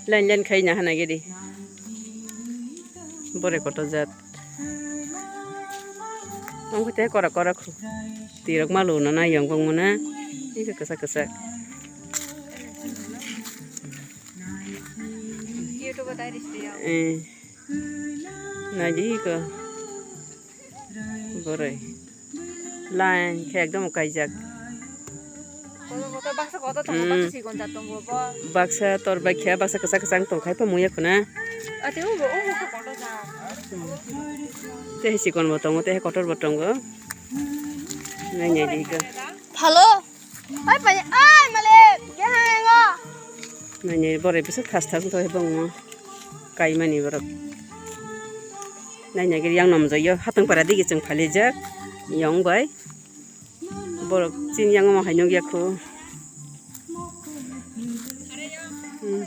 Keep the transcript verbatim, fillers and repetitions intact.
Line line khai na hana gidi. Bore koto jat. Ang kute kora kora khu. Tirok malu na na yong bong muna. Ika kasa kasa. Eh. Na ji ko. Bore. Line khe ekdom kaijak. Kotor kotor baksa kotor tongo, hmm, baksa sikon jat tongo bo. Baksa tor bai khe baksa kwchak kwchang tong khai pa muya khuna. Ate ubo ubo khe kotor jat. Te sikon bo tongo, te kotor bo tongo. Nai nai di ko. Hello. Oi pai, ai male, ge hango. Nai nai bore bisa thas thas to hebong mo. Kai mani borok. Nai nai giri yang nom jai yo, hatong para digi chwng phali jak. Yong bai. Borok chini yang mo hai nugya kho. Hmm.